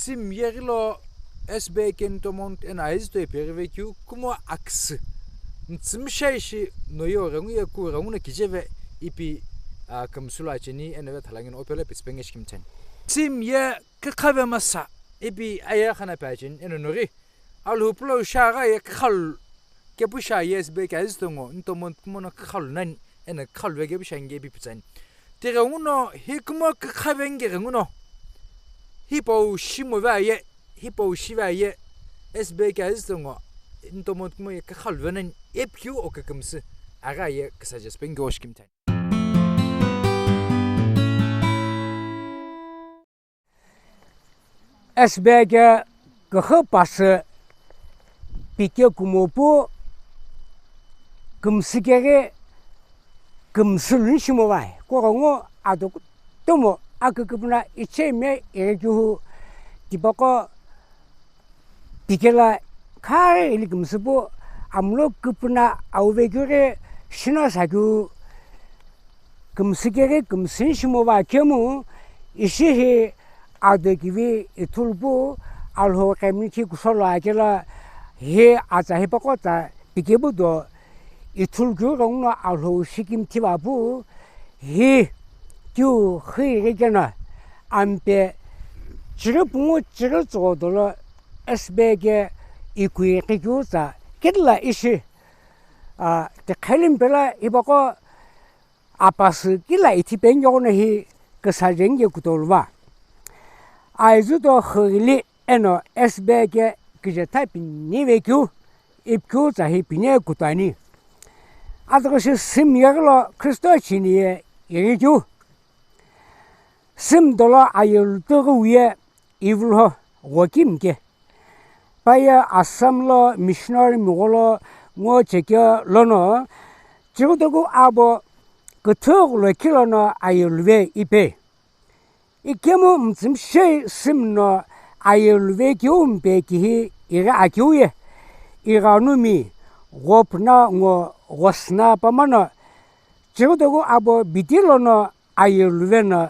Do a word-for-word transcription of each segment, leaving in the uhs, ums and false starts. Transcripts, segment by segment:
Sim yeghi lo S B A keni tomon eno aizuto ipeghi vekeu kumo aküsü. Mtsümishai shi noyo ghengu ye ku ghengu no kijeve ipi, ah, kümsü lo acheni eno vethalangi no opelo pitsüpe nge shikimtheni. Sim ye kükhavemasa ipi aye khana pe acheni eno nori. Alhou pulo shagha ye kükhalu kepusha ye S B A ke aizuto ngo, ntomon kumo no kükhalu nani, eno kükhalu ve kepusha nge ipi pitsani. Tighenguno, hi kumo kükhave nge ghenguno. Hipau shimo ve aye, hipau shi ve aye, S B A ke aizuto ngo, ntomon kumo ye kükhalu ve nani, ipikeu o kükümsü, agha ye küsa jespe nge oshikimthani. S B A ke küxü pasü pike kumo pu kümsü keghi kümsü luni shimo vai. Kughengu ado kutomo aküküpüna ichemi ighi kihu tipaqo pike lo khaghi ili kümsü pu amulo küpüna auve keghi shino sakeu kümsü keghi kümsü shimo va kemu ishi hi ado kivi ithulu pu Alhou kemni khi kusholo akelo hi atsa hipaqo tsa pike pu do ithulu keu ghenguno Alhou shikimthi va pu hi keu xü ighi keno ampe chighi pungu chighi tsügho dolo S B A ke ikui qhikeu tsa kidila ishi, ah, tiqheli mpelo hipaqo apasü kila ithi pengeghono hi küsa jengike kutolu va. Aizuto xüghili eno S B A ke kijetha pini vekeu, ipikeu tsa hi pini kutu ani. Atughushi sim yeghi lo Kristo chini ye ighi keu. Sim dolo ayelu tughu ye ivulho ghoki mike. Paye Assam lo missionary migholo ngo chekeu lono, chighutoku abo küthüghü lo khilono ayelu ve ipe. Ikemu mtsümishei sim no ayelu ve keu mpe kihi ighi akeu ye, ighanumi ghopuna ngo ghosüna pamano, chighutoku abo biti lono ayelu veno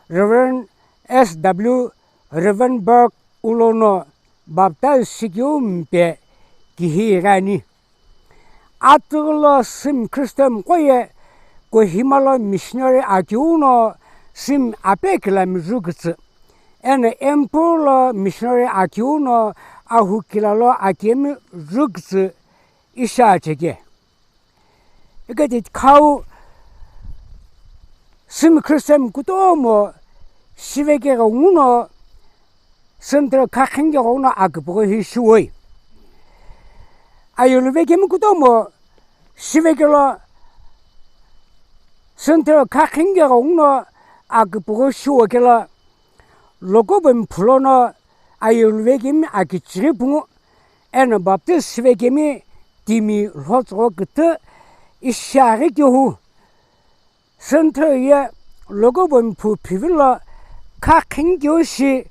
Reverend S W Ravenberg ulono baptize shikeu mpe kihi ighi ani. Atughulo sim Christian qoye Kohima lo missionary akeu no sim ape kilami jukütsü. Eno Empur lo missionary akeu no Ahukila lo akemi jukütsü ishi acheke. Ikati khau simi Christian kutomo shivekeghenguno Central khakhingeghenguno akipugho hi shiwoi. Ayulu vekemi kutomo shivekelo Central khakhingeghenguno akipugho shiwokelo Lokobomi phulono ayulu vekemi akichighi pungu eno Baptist shivekemi timi lhotsügho küthü ishi aghi kehu Central ye Lokobomi phu phivilo khakhingekeu shi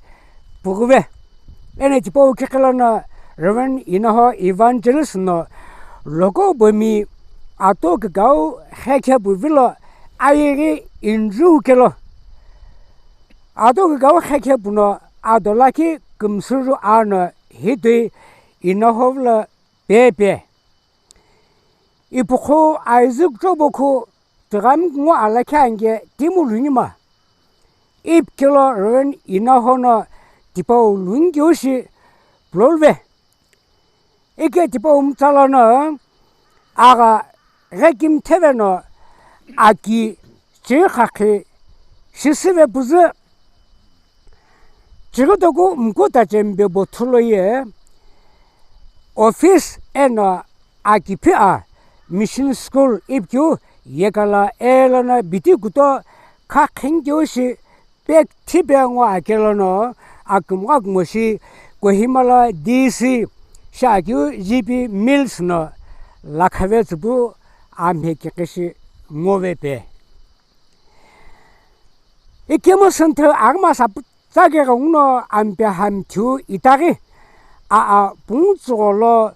pughuve. Eno tipau kiqilono Reverend Inaho Evangelist no Lokobomi ato kükau khekhe puvilo ayeghi inju kelo. Ado kükau khekhe puno ado lakhi kümsüju ano hitoi Inaho vilo pepe. Ipukhu Isaac chobokhu tighami kungu alakhi ange timu lunima. Ipikelo Reverend Inaho no tipau lungikeu shi puloluve. Ike tipau mtsalono agha ghekimtheveno aki chighi khakhi shisüve püzü. Chighi toku mkutachembe bothulo ye office eno akiphi a mission school ipikeu yekala elono biti kuto khakhingekeu shi pek thipe ngo akelono akümgha kumoshi Kohima lo D C shiakeu G P Mills no lakhave tsüpu amhe kikhishi ngove pe. Ikemu Central aghimasa putsakeghenguno ampe hamthiu itaghi aa pungtsügholo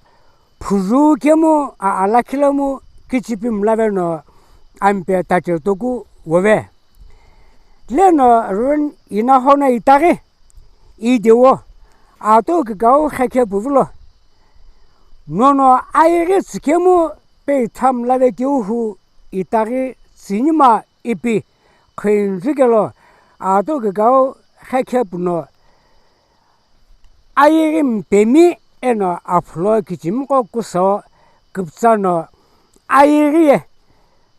phuzü kemu aa lakhilomu kichipi mlaveno ampe tache toku wove. Leno Reverend Inaho no itaghi idewo ato kikau xekhe puvilo. Nono ayeghi tsükemu peitha mlave keu hu itaghi tsünima ipi kheinjukelo ato kikau xekhe puno ayeghi mpemi eno aphulo kichimiqo kuso küpütsa no ayeghi ye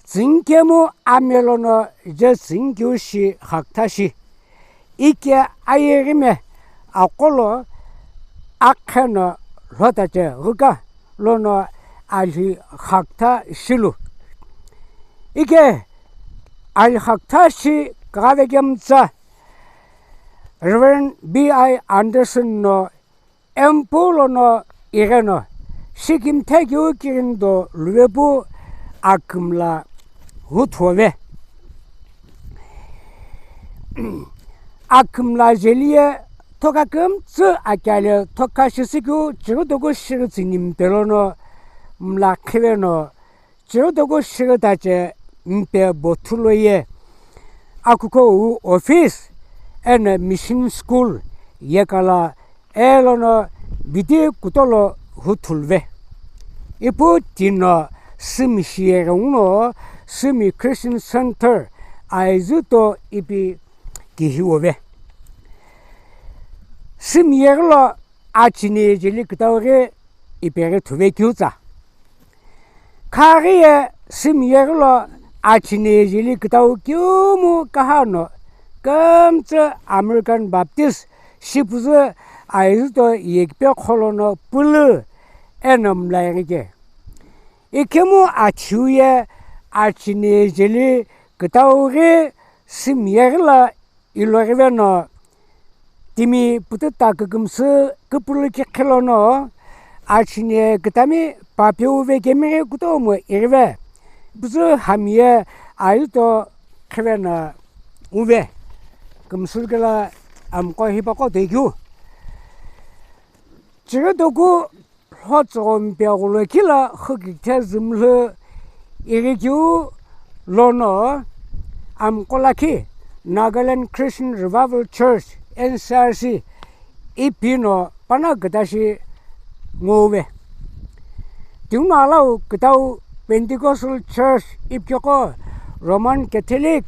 tsünikemu amelono je tsünikeu shi xakütha shi. Ike ayeghime aqolo akheno lhotache ghuka lono alhi xakütha shilu. Ike alhi xakütha shi kaghavekemtsa Reverend B I Anderson no Empu lono igheno, shikimthe keu kirindo luvepu akümla huthove. Akümla jeliye thoka kümtsü akyale thoka shisükeu chirütoku shirütsü nimpe lono mla khiveno chirütoku shirütache mpe bothulo ye akuko wu office eno mission school yekala elono bidi kutolo huthulve. Ipu tino Sümi shiyeghi nguno Sümi Christian Center Aizuto ipi kihiwove. Sümi yeghi lo achine jeli kütau ghi ipeghi thuve keu tsa. Khaghi ye Sümi yeghi lo achine jeli kütau keumu kahano kümtsü American Baptist shipüzü Aizuto yekipe kholono pülü eno mlaighi ke. Ikemu athiu ye achine jeli kütau ghi Sümi yeghi lo iloghive no timi pututa kükümsü küpülü kikhilono achine kütami papeuve kemighi kutomo ighive. Püzü hami ye Aizuto khive no uve. Kümsülükela amqo hipaqo toikeu. Chirütoku lhotsüghü mpe ghulo kila xükikithe zümlhü ighikeu lono amqo lakhi Nagaland Christian Revival Church, N C R C, ipi no pana kütashi ngove. Tinguna alau kütau Pentecostal Church ipikeko Roman Catholic,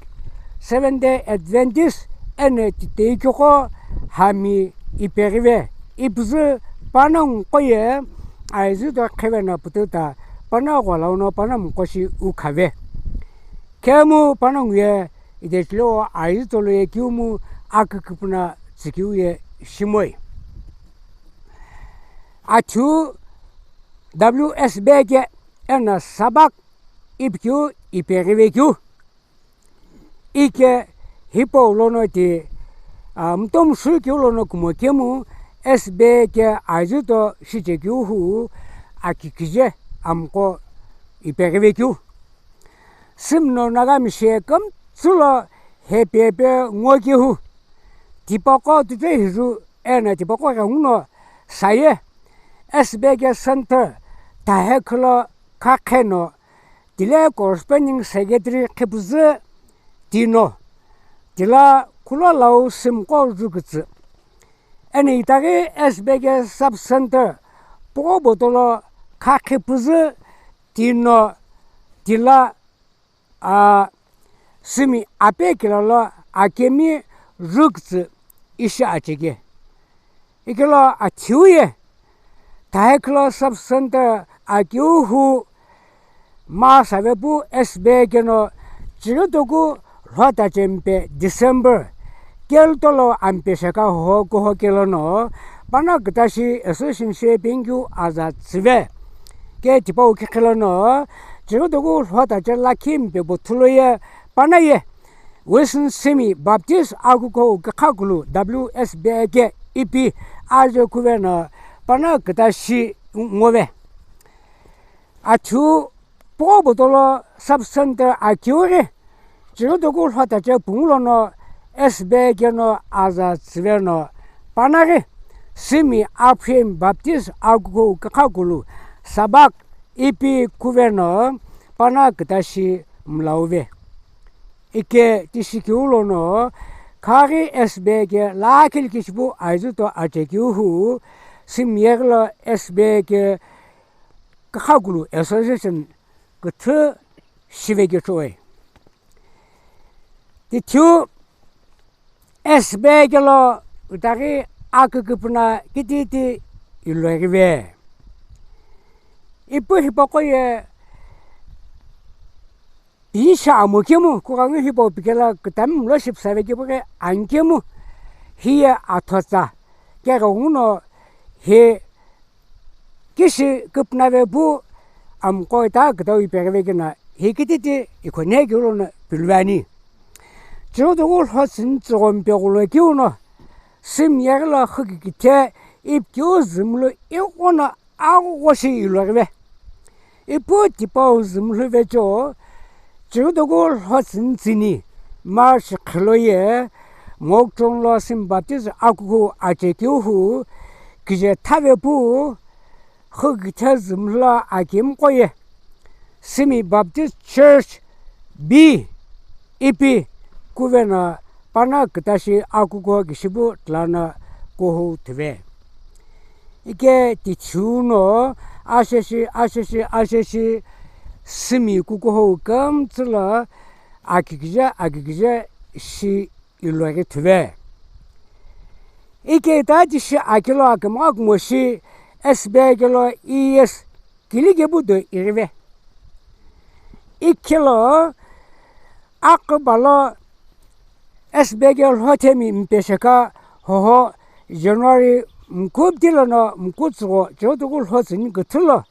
Seventh Day Adventist eno titeikeko hami ipeghive. Ipüzü panongu qoye Aizuto khiveno pututa panongu gholo no panongu qoshi ukhave. Khemu panongu ye idechilo Aizuto lo ye kiumu aküküpüna tsükeu ye shimoi. Athiu W S B ke eno Sabak ipikeu ipeghive keu. Ike hipau lono ti, a, mtomu shukeu lono kumo kemu S B ke Aizuto shichekeu hu akikije amqo ipeghive keu. Sümi no Nagami shi kümtsü lo hepepe ngokehu. Tipaqo tuche hizu eno tipaqo ghenguno saye S B K Center tahe khülo khakheno tile corresponding secretary qhipüzü tino tila khulo lau sümqo zukütsü. Eno itaghi S B K Sub Center pogho botolo khakhipüzü tino tila, a, sümi ape kila lo akemi zukütsü ishi acheke. Ikelo athiu ye tahe khülo Sub Center akeu hu ma savepu S B K no chirütoku lhotache mpe December keltolo ampe sheka ho kuho kelono pana kütashi association shi pengikeu aza tsüve. Ke tipau kikhilono chirütoku lhotache lakhi mpe bothulo ye pana ye Western Semi Baptist akuko kikha kulu W S B A K ipi aje kuveno pana kütashi ngove. Athiu pogho botolo Sub Center akeu ghi chirütoku lhotache pungu lono S B A K no aza tsüveno pana ghi Semi Aphem Baptist akuko kikha kulu Sabak ipi kuveno pana kütashi mlauve. Ike tishikeu lono Khaghi S B A ke lakhi likhi shipu aizuto achekeu hu, Sümi yeghi lo S B A ke küxakulu association küthü shive kechoe. Tithiu S B A ke lo itaghi aküküpüna kititi iloighive. Ipu hipaqo ye Tinsha amo kemu, kughengu hipau pikela kütami mlo shipüsave kepu ghi ani kemu, hiye athotsa keghenguno hi kishi küpünave pu amqo ita kütau ipeghive keno hi kititi ikhonhe keu lono piluve ani. Chighutuku lhotsüni tsüghompe ghulo keu no, Sümi yeghi lo xükükithe ipikeu zümlu ighono aghushi iloighive. Ipu tipau zümlu vecho, Chighutuku lhotsüni tsüni March khilo ye Mokokchung lo Sümi Baptist akuku achekeu hu kije thave pu xükükithe zümlu lo akimqo ye Sümi Baptist Church B ipi kuveno pano kütashi akuko kishipu tlano kuhou thuve. Ike tithiu no asheshi asheshi asheshi Sümi kukuhou kümtsü lo akikije akikije shi iloighi thuve. Ike ita tishi akilo akümgha kumoshi S B A kelo E S kilike pu do ighive. Ikelo aküba lo S B A ke lhothemi mpesheka hoho January mkupti lono mkutsügho Chighutuku lhotsüni küthü lo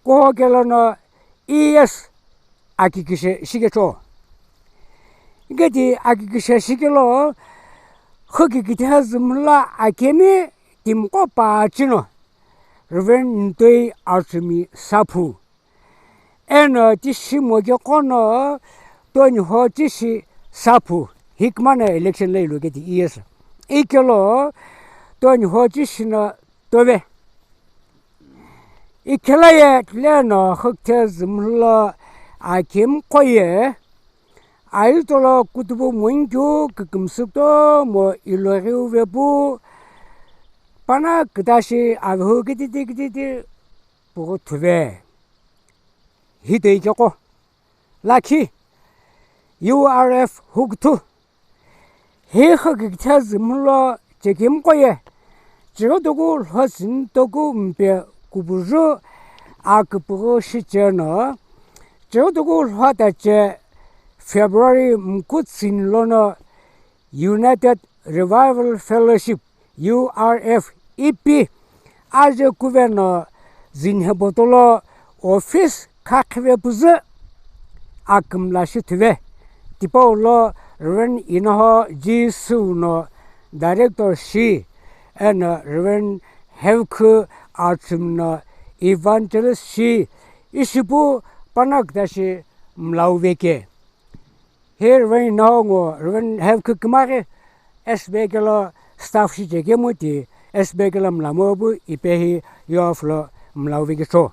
kuho kelono E S akikishe shikecho. Iketi akikishe shikelo xükükithe zümlu lo akemi timiqo pa chino Reverend Ntoi Achumi Saphu eno tishi moke qono Toniho Chishi Saphu hikmano election lo ilu keti E S ikelo Toniho Chishi no tove. Ikhela ye tleno xükükithe zümlu lo akimqo ye aitolo kutupu monkeu kükümsü kutomo iloighiuve pu pano kütashi avehu kititi kititi pughu thuve. Hi toi keqo lakhi U R F hukuthu. Hi xükükithe zümlu lo chekimqo ye Chighutuku lhotsüni toku mpe kupuju aküpüghü shicheno Chighutuku lhotache February mkutsüni lono United Revival Fellowship, U R F, ipi aje kuveno zinhebo tolo office khakhive püzü akümla shithuve. Tipau lo Reverend Inaho Jisü no director shi, eno Reverend Hevkhu Achumi no evangelist shi, ishi pu pano kütashi mlauve ke. Hi Reverend Inaho ngo Reverend Hevkhu kümaghi S B A kelo staff shi chekemu ti S B A kelo mlamo pu ipe hi U R F lo mlauve kecho.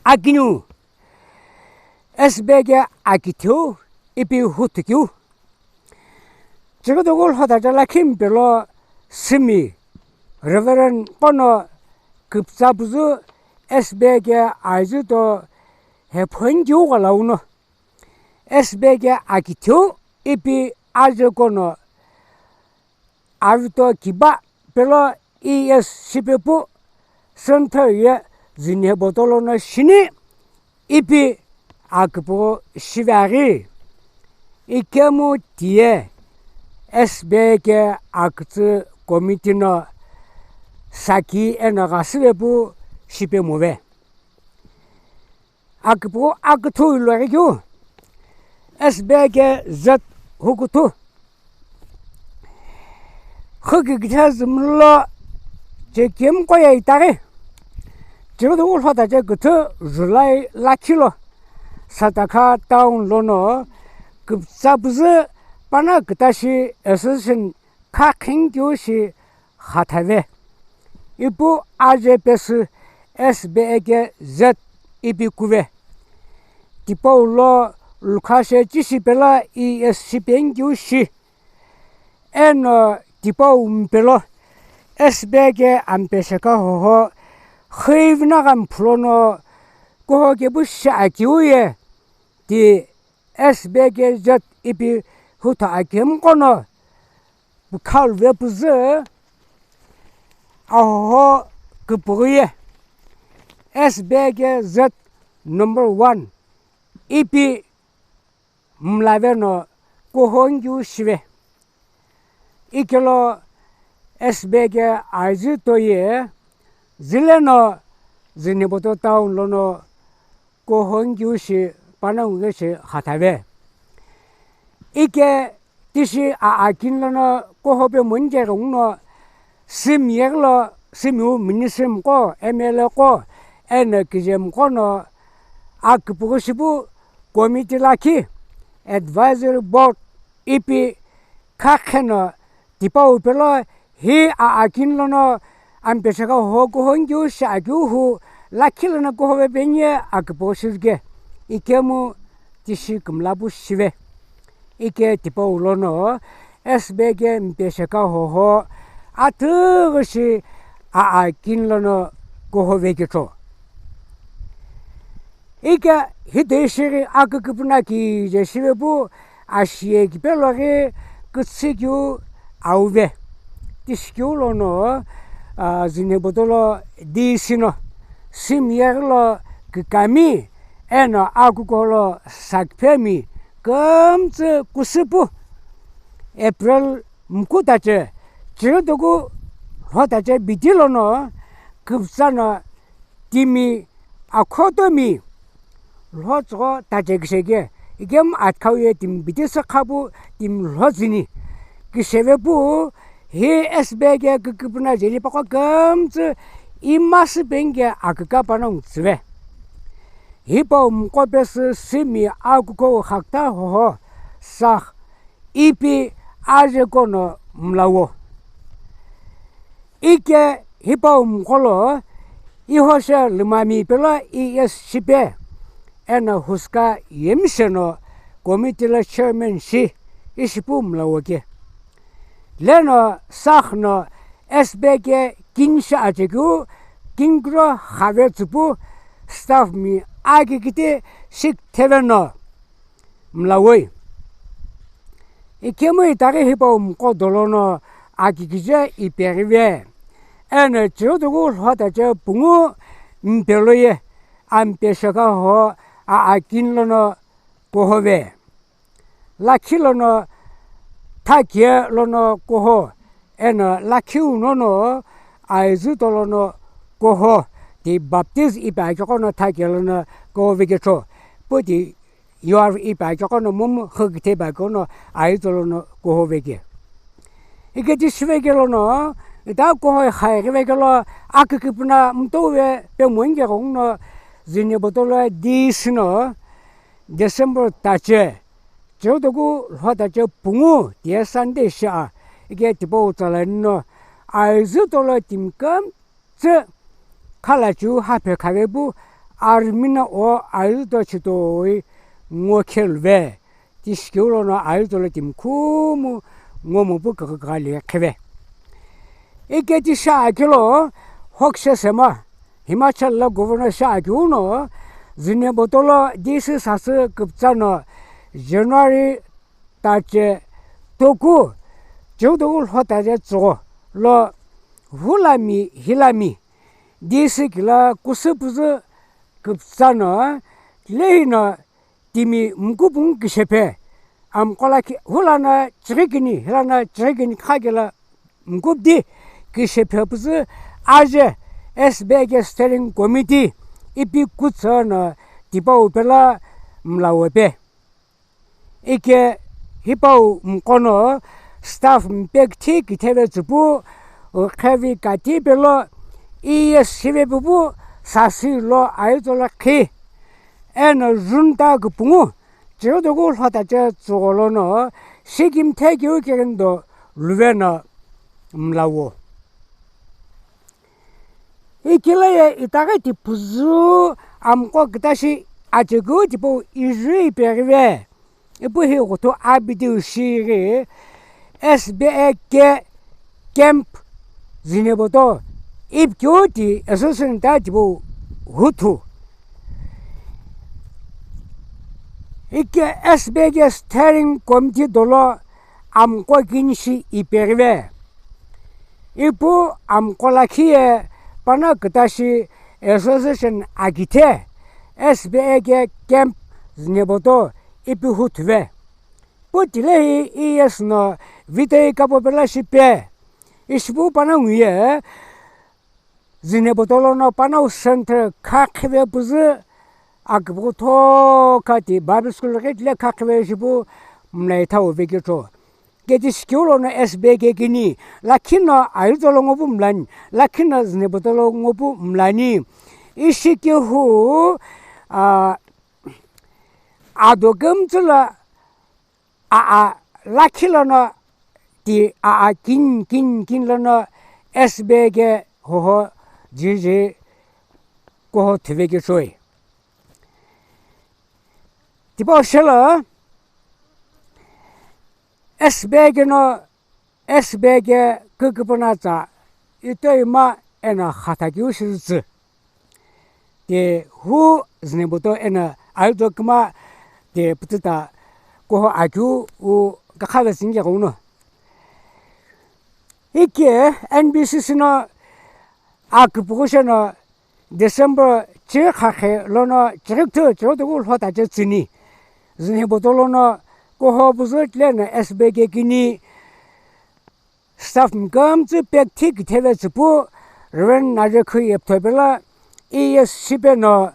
Akiniu S B A ke akitheu ipi huthukeu. Chighutuku lhotache lakhi mpe lo Sümi Reverend qono küpütsa püzü S B A ke aizuto hephonkeu ghalauno S B A ke akitheu ipi aje kono avito kiba pelo E S shipe pu center ye zinhebo tolo no shini ipi aküpüghü shive aghi. Ikemu tiye S B A ke akütsü committee no saki eno ghasüve pu shipe move. Aküpüghü aküthü iloighi keu S B A ke Z hukuthu. Xükükithe zümlu lo chekimqo ye itaghi Chighutuku lhotache küthü July lakhi lo Satakha town lono küpütsa püzü pano kütashi association khakhinkeu shi khathave. Ipu aje pesü S B A ke Z ipi kuve. Tipau lo lukhashe chishi pelo E S shipenkeu shi. eno tipau mpelo S B A ke ampesheka hoho xüivinagha mphulono kuho kepu shi akeu ye ti S B A ke Z ipi hutho akemqono pukhaluve püzü ahoho küpüghü ye S B A ke Z number one ipi mlave no kuho nkeu shive. Ikelo S B A ke aizü toye zile no Zunheboto town lono kuho nkeu shi panongu ghi shi khathave. Ike tishi a akin lono kuho pe monje ghenguno Sümi yeghi lo Sümiu ministry mqo, M L A qo, eno kije mqo no aküpüghü shipu committee lakhi advisory board ipi khakheno tipau pelo hi a akin lono ampesheka hoho kuho nkeu shi akeu hu lakhi lono kuho vepeni ye aküpüghü shizüke ikemu tishi kümla pu shive. Ike tipau lono S B A ke mpesheka hoho atüghü shi a akin lono kuho veketho. Ike hideshighi aküküpüna kije shive pu ashiye kipelo ghi kütsükeu auve. Tishikeu lono, ah, Zunheboto lo D C no Sümi yeghi lo kükami eno akuko lo sakphemi kümtsü kusüpu April mkutache, chirütoku lhotache biti lono küpütsa no timi akhotomi lhotsügho tache kisheke, ikemu athikhau ye timi biti sü khapu timi lhotsüni kisheve pu hi S B A ke küküpüna jeli paqo kümtsü imasü penike aküka panongu tsüve. Hipau mqo pesü Sümi akuko khakta hoho sakh ipi ajeko no mlawo. Ike hipau mqo lo ihoshe lümami pelo E S shipe eno huska yemishe no committee lo chairman shi ishipu mlawo ke. Leno sakh no S B A ke kinshi achekeu kinkro khave tsüpu staff mi akikiti shiktheve no mlawoi. Ikemu itaghi hipau mqo dolo no akikije ipeghive. Eno chirütoku lhotache pungu mpelo ye ampesheka hoho a akin lono kuhove. Lakhi lono thakie lono kuho. Eno lakhi uno no aizü tolono kuho. Ti baptize ipi akeqo no thakie lono kuho veketho. Pu ti Yoav ipi akeqo no momu xükithe ipi akeqo no aizü tolono kuho veke. Ike ti shiveke lono ita kuho khaighi vekelo aküküpüna mtouve pe monike ghenguno Zunheboto lo D C no December tache, chirütoku lhotache pungu tiye Sunday shi a, ike tipau tsalani no aizü tolo timi kümtsü khalachiu haphe khave pu army no o aizü to chitoi ngo kheluve. Tishikeu lono aizü tolo timi khumu ngomu pu kükha kükha le khive. Ike ti shi akelo Hokshe Sema Himachal lo governor shi akeu no Zunheboto lo D C sasü küpütsa no January tache toku chirütoku lhotache tsügho lo hulami hilami D C kila kusü püzü küpütsa no lehi no timi mkupu ngu kishephe amqo lakhi hulano chighi kini hilano chighi kini khakelo mkupu di kishephe püzü aje S B A ke steering committee ipi kutsü no tipau pelo mlawo pe. Ike hipau mqo no staff mpe kithi kitheve tsüpu, qhevi kati pelo E S shive pupu sasü lo aizü tolo khi. Eno junta küpungu chirütoku lhotache tsügho lono shikimthe keu kerindo luve no mlawo. Ikelo ye itaghi ti püzü amqo kütashi achekeu tipau ijui ipeghive. Ipu hi ghuthu abidi shighi S B A K camp Zunheboto ipi keu ti association ta tipau huthu. Ike S B A K steering committee dolo amqo kini shi ipeghive. Ipu amqo lakhi ye pano kütashi association akithe S B A K camp Zunheboto ipi huthuve. Pu tilehi E S no vitoi kapo pela shipe. Ishipu panongu ye Zunheboto lono panongu center khakhive püzü aküpüghü thokha ti Bible school ghi tile khakhive shipu mlai thau vekitho. Keti shikeu lono S B A K kini, lakhi no Aizuto lo ngopu mlani, lakhi no Zunheboto lo ngopu mlani. Ishi kehu, a, ado kümtsü lo a, a, lakhi lono ti a, a, kin, kin, kin lono S B A K hoho jiji kuho thuvekishoi. Tipau shelo S B A K no S B A K küküpüna tsa itoima eno khathakeu shirütsü. Ti hu Zunheboto eno Aizuto kümtsü ti pütüta kuho akeu u kakhave tsüngye kauno. Ike N B C C no aküpüghü sheno December chirikha khe lono chirikthü chirikthü lhota che tsüni. Zunheboto lono kuho püzü tile no S B A K kini staff mkümtsü pek thi kitheve tsüpu Reverend Najekhü yepthopela E S shipe no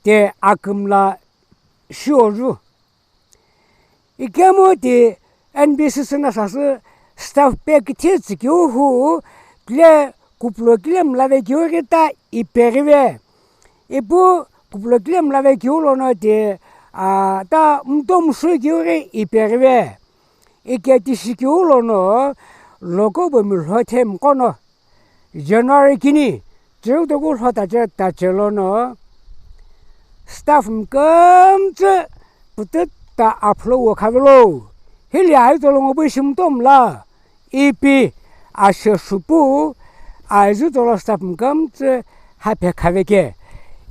te akümla shioru. Ikemu ti N B C C no sasü staff pek thi tsükeu hu kile kupulo kile mlave keu ghi ta ipeghive. Ipu kupulo kile mlave keu lono ti, a, ta mto mshu keu ghi ipeghive. Ike tishi keu lono lokobo mi lhothe mqono January kini chirikthü lhota che ta che lono staff mkümtsü pütüta aphulo wo khavelo. Hili Aizuto lo ngopu ishi mto mla ipi ashe shupu Aizuto lo staff mkümtsü haphe khaveke.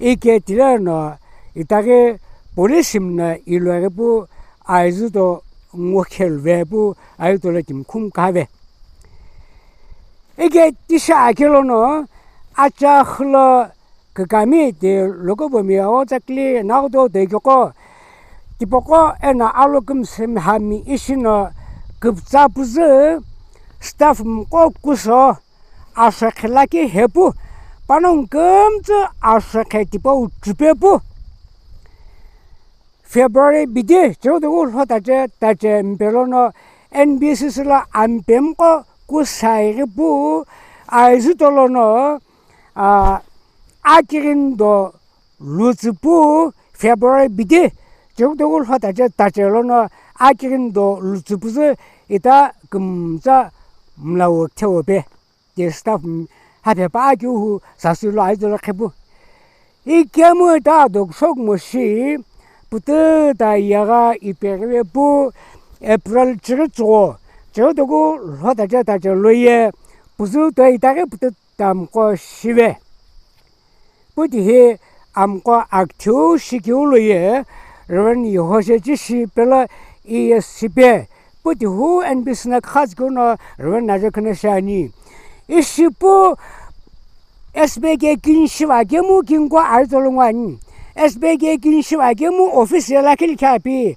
Ike tile no itaghi police mna iloghi pu Aizuto ngokhelve pu Aizuto lo timi khum khave. Ike tisha akelo no acha khülo kükami ti lokobo mi awo tsakli naodo de kyoko tipoko eno alokümsü mhami ishi no küpütsa püzü staff mqo kuso ashokhe lakhi hepu panongu kümtsü ashokhe tipau chüpe pu. February bidi chirikthü lhota che ta che mpe lono N B C C lo ampe mqo kusai ghi pu Aizuto lono, a, akighindo lutsü pu February bidi chirikthü lhota che ta che lono akighindo lutsü püzü ita kümtsa mlawo kthewo pe. Ti staff, m, haphe pa akeu hu sasü lo Aizuto lo khepu. Ikemu ta dokusho kumo shi pütüta yegha ipeghive pu April chiritsügho chirikthü lhota che ta che loye püzü toi itaghi pütüta mqo shive. Pu tihi amqo akithiu shikeu loye Reverend Yehoshe Chishi pelo E S shipe. Pu tihu N B C C no khatsü keu no Reverend Najekhü no shiani. Ishi pu S B A K kini shiva kemu kinko Aizuto lo ngoani. S B A K kini shiva kemu office ye lakhi likhi api.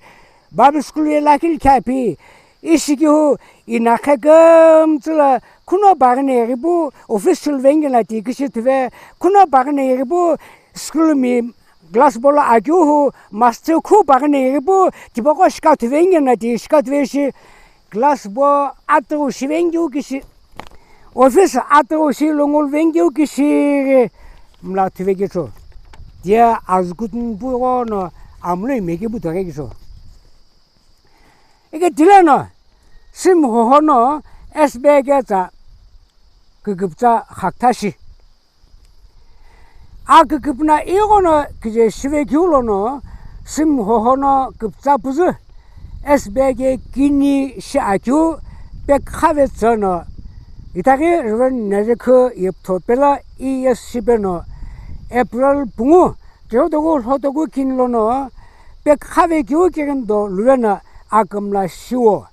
Bible school ye lakhi likhi api. Ishi kehu inakhe kümtsü lo khuno baghi no ighi pu office shulu vengena ti kishi thuve, khuno baghi no ighi pu school mi glass bo lo akeu hu master khu baghi no ighi pu tipaqo shikathuve ingena ti shikathuve ishi glass bo atughu shivengeu kishi office atughu shi longolu vengeu kishi ghi mla thuve kithro. Tiye azukutun pu ighono amlo imeghi pu toghe kithro. Ike tileno, simu hoho no S B A K tsa küküpütsa khakütha shi. Aküküpüna ighono kije shive keu lono, simu hoho no küpütsa püzü S B A K kini shi akeu pekha vetsü no, itaghi Reverend Nerekhu yeptho pelo E S shipe no, April pungu, cheutoku lhotoku kini lono, pekha vekeu kirindo luve no akümla shiwo.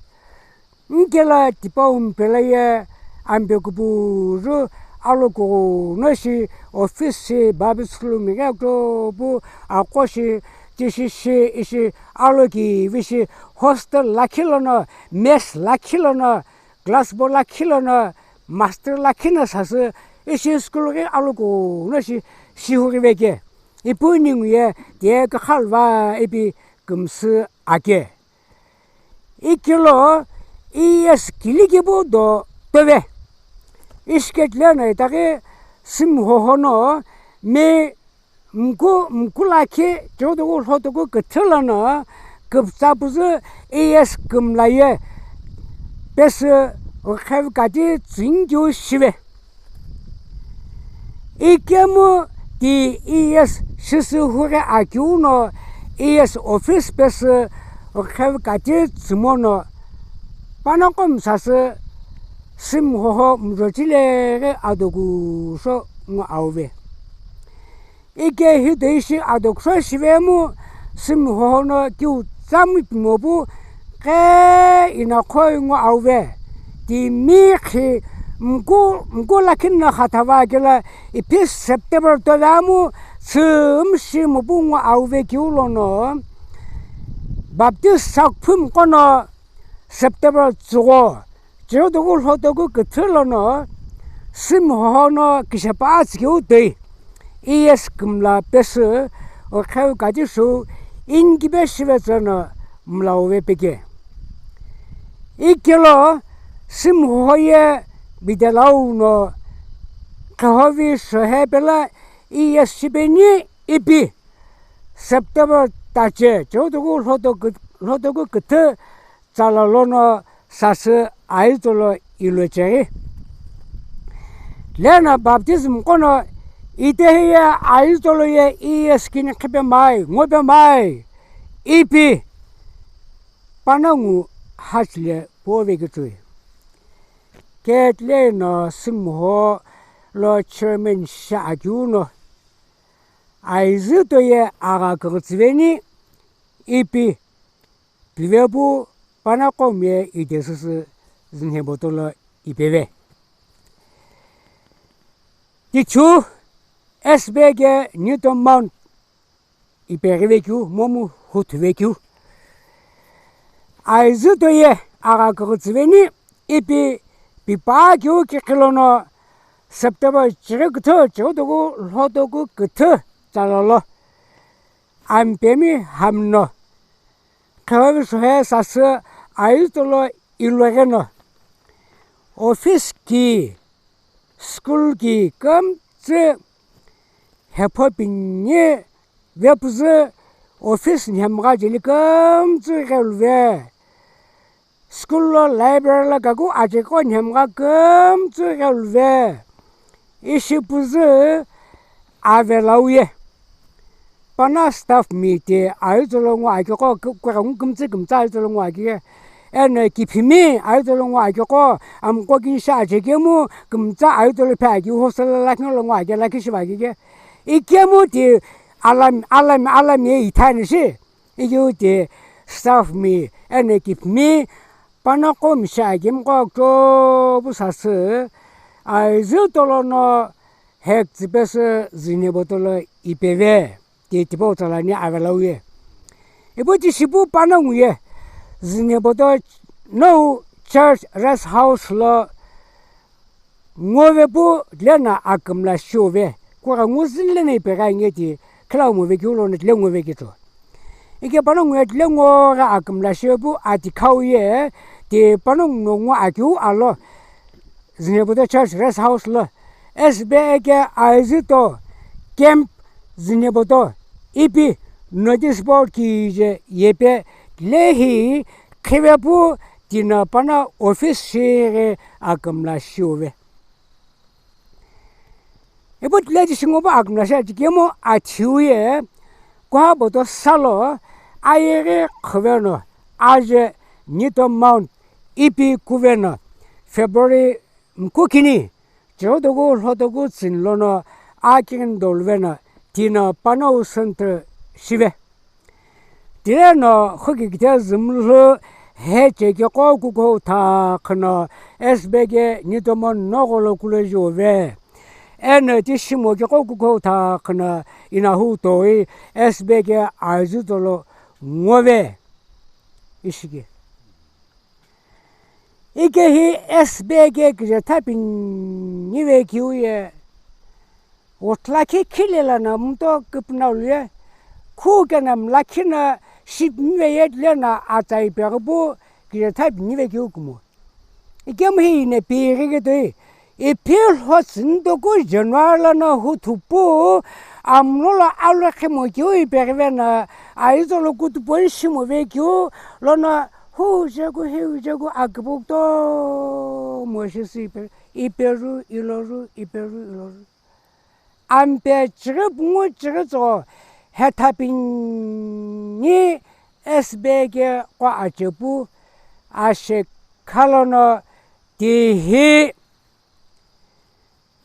Nkela tipau mpela ye ampe kupuru alokughu no shi office shi Baptist School mighe kutopu aqo shi tishi shi ishi alokivi shi hostel lakhi lono, mess lakhi lono, class bo lakhi lono, master lakhi no sasü ishi school ghi alokughu no shi shihurive ke. Ipu ningu ye tiye kakhalva ipi kümsü ake. Ikelo E S kilikipu do tove. Ishi keti lono itaghi Simhoho no me mku, mku lakhi cheutoku lhotoku küthü lono küpütsa püzü E S kümla ye pesü rukhevi kati tsünikeu shive. Ikemu ti E S shisü huri akeu no E S office pesü rukhevi kati tsümo no panoqo msasü Simhoho mjochileghi adokusho ngo auve. Ike hi toishi adokusho shivemu Simhoho no kiu tsamu pimopu qe inakhoi ngo auve. Timi khi mku, mku lakhi no khathava kelo ipi September toveamu tsümshi mopu ngo auve keu lono Baptist sakphum qono September tsügho, cheutoku lhotoku küthü lono Simhoho no kishepa atsikeu toi E S kümla pesü okheu kati shu inkipe shivetsü no mlauve peke. Ikelo Simhoho ye Bitelau no khehovi shohe pelo E S shipeni ipi September tache cheutoku lhotoku, lhotoku küthü tsala lono sasü aizütolo ilocheghi. Leno baptism qono itehi ye aizütolo ye E S kini khipe mai, ngope mai, ipi panongu hachile pove kichui. Keti lono Simhoho lo chairman shi akeu no aizüto ye agha küghütsüveni ipi pivepu panoqo mye idesüsü zünheboto lo ipeve. Tichu S B ke Newton Mount ipeghive keu momu huthuve keu. Aizüto ye agha küghütsüveni ipi pipa keu kikhi lono September chighi küthü chighi toku lhotoku küthü tsala lo Ampemi hamno khehovi shohe sasü aizütolo ilogheno office ki school ki kümtsü hepho pinye vepüzü office nhemgha jeli kümtsü ighelve. School lo library lo kaku ajeko nhemgha kümtsü ighelve. Ishi püzü avelau ye. Pano staff mi ti aizütolo ngo akeqo, ku-, kughengu kümtsü kümtsü aizütolo ngo ake. Eno kiphimi aizütolo ngo akeqo, amqo kini shi ajekemu kümtsü aizütolo phe ake hostel lakhi lo ngo ake lakhi shiva ake ke. Ikemu ti alam, alam, alam ye ithani shi. Ikeu ti staff mi, eno kiphimi, panoqo mshi akemiqo kutopu sasü, aizütolo no hektsü pesü zünheboto lo ipeve, ti tipau tsalani avelau ye. Ipu ti shipu panongu ye, zünheboto nou church rest house lo Ngovepu leno akümla shiuve, kughengu züni leno ipeghi ange ti, khilaumo vekeu lono tile ngove ketsü. Ike panongu ye tile ngoghi akümla shiuvepu atikhau ye, ti panongu no ngo akeu alo, Zünheboto Church Rest House lo, S B A ke aizüto camp Zünheboto ipi notice board kije yepe tile hi khivepu tino pano office shighi akümla shiuve. Ipu tile ti shingopu akümla shi atikemu athiu ye kuha boto salo ayeghi khuveno aje Newton Mount ipi kuveno February mkukini, chighi toku lhotoku tsini lono Akindouluve no tino panongu centre shive. Tino no xukikithe zümlhu heche keqo kukuhou thakhno S B K Newton Mono gholo kulo juve. Eno ti shimo keqo kukuhou thakhno inahu toi S B K Aizuto lo ngove. Ishi ke. Ike hi S B K kije thapinive keu ye, wuthla khi khile lono mto küpünalu ye, khu kena mlakhi no shipinive ye tile no atsa ipeghi pu kije thapinive keu kumo. Ikemu hi ine pighi ke toi, Ipi lho tsüni toku January lono huthu pu, amlo lo alo khemo keu ipeghive no, Aizuto lo kutupo shimove keu lono, hu jeku hiu jeku akipu kutomo shi sü ipe-, iperu iloru, iperu iloru. Ampe chighi pungu chighi tso hethapini S B K qo achepu ashe khalono tihi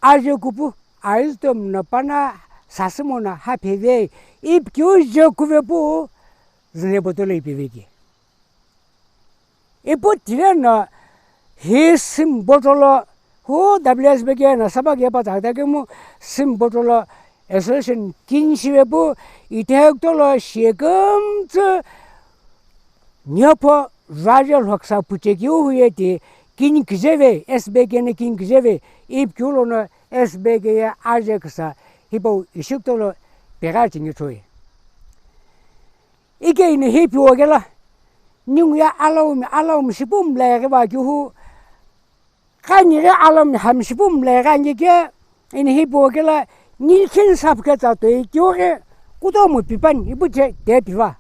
aje kupu Aizuto mno pana sasü mono hapheve ipikeu je kuve pu züne botolo ipeve ke. Ipu tile no hi sim botolo hu W S B K no saba ke pa tsakta kemu sim botolo association kini shive pu itehi kutolo shikümtsü Niepho raje lhoksa puchekeu huye ti kini kijeve, S B K no kini kijeve, ipikeu lono S B K ye aje kisa hipau ishi kutolo pegha chingi choi. Ike ine hi piwo kela, ningu ye alaumi, alaumi shipu mlaighi va kihu, Kani ghi alam hamshipu mlai ghi angi ke, ini hipau kela nilkheni saphu ketsa toi keu ghi kutomo pipani ipu che te piva.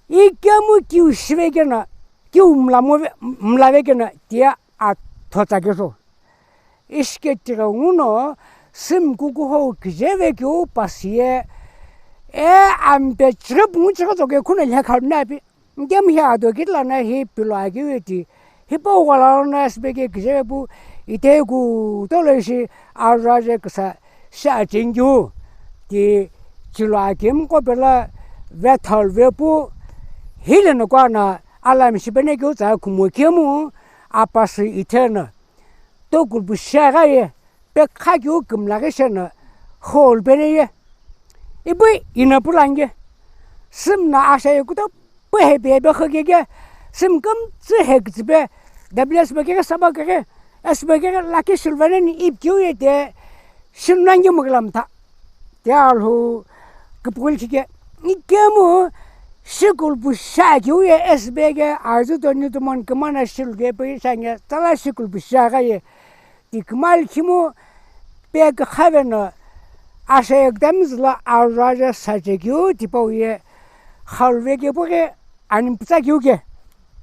Ikemu kiu shive keno, kiu mlamo ve-, mlave keno tia athotsa kesho. Ishi ke tighenguno sim kukuhou kijeve keu pasi ye, e ampe chighi pungu chighi tsoke khuno lhe khalu napi. Nkemu hi ado kitila na hi pilo akeu eti, hipau ghalano S B K kijepu itehi kutolo ishi ajaje kisa shi achengeu ti chilo akemu qo pelo vethalu vepu hile no kuana alam shipene keu tsa kumo kemu apasü itheno. Tokulupu shi aghaye, pekha keu kümlaghi sheno, hall pene ye. Ipu ina pulange. Sim no ashaye kutopu hepe hepe khokeke. Sim kümtsü hekütsüpe. W S B keke saba keke. S B keke lakhi shilvaneni ipikeu ye te. Shilunange muglamtha. Te alhou küpüghülikhike. Ikemu shikulupu shi akeu ye S B ke azu toni tumon kümana shilu kepu ishange tsala shikulupu shi aghaye. Ti kümali khimu pe kükhave no ashaye kütami zülo ajaje sache keu tipau ye khalu veke pughe ani pütsa keu ke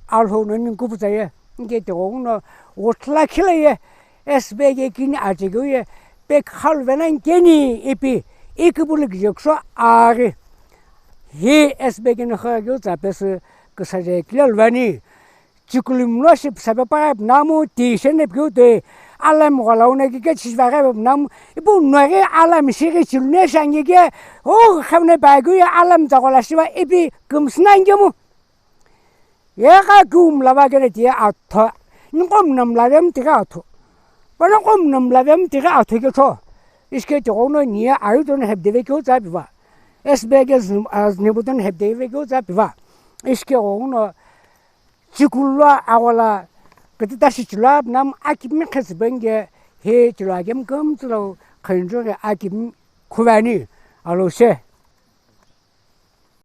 alhou no ningu pütsa ye. Nke tighenguno wuthla khila ye. S B ke kini ache keu ye pe khalu vena nkeni ipi iküpülü kije kusho aghi. Hi S B ke no kha keu tsa pesü küsaje kile luvani. Chikulu mlo shi psape paghi pnamu ti shene pikeu toi alam ghalano kike chishiva ghi pnamu ipu no ghi alam shighi chilune shangi ke o khavne pa keu ye alam tsaghola shiva ipi kümsüna ngemu. Yegha keu mlava kene tiye atho. Niqo mna mlavemu tighi atho. Pano qo mna mlavemu tighi atho ketho. Ishi ke tighenguno niye ayu tono hepdeve keu tsa piva. S B ke zn-, a, znibu tono hepdeve keu tsa piva. Ishi ke tighenguno chikulu lo aghola kütüta shi chilo pnamu akimi khesübenge hi chilo akemi kümtsü lo khünjughi akimi khuvani alo she.